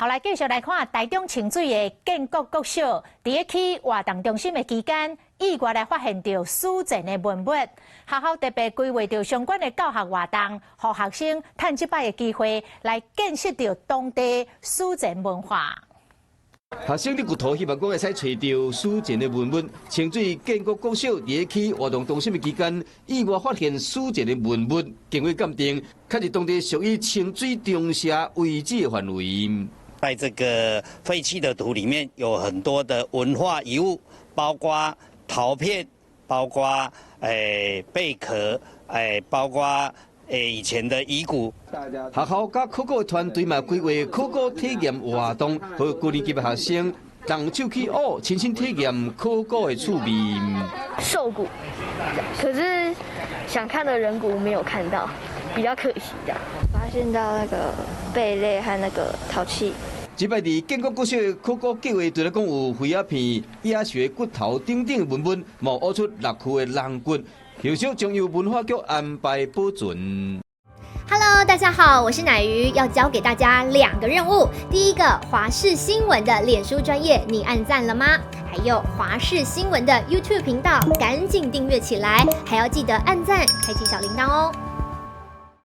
好，來繼續來看台中清水的建國國小，佇咧起活動中心的期間，意外來發現著史前的文物。學校特別規劃著相關的教學活動，予學生趁這擺的機會來見識著當地史前文化。學生佇掘土，希望講會使揣著史前的文物。清水建國國小佇咧起活動中心的期間，意外發現史前的文物，經過鑑定，確是當地屬於清水中社遺址的範圍。在這個廢棄的土裡面，有很多的文化遺物，包括陶片，包括貝殼，包括以前的遺骨。學校佮考古團隊嘛規劃考古體驗活動，予高年級的學生動手去挖，親身體驗考古的趣味。獸骨，可是想看的人骨沒有看到，比較可惜的。發現到那個貝類和那個陶器。這擺佇建國國小的考古計劃，除了講有魚仔片、野獸骨頭等等文物，嘛挖出六具的人骨，後續將由文化局安排保存。 Hello，大家好，我是乃瑜，要教給大家兩個任務。第一個，華視新聞的臉書專頁，你按讚了嗎？還有華視新聞的 YouTube 頻道，趕緊訂閱起來，還要記得按讚，開啟小鈴鐺哦。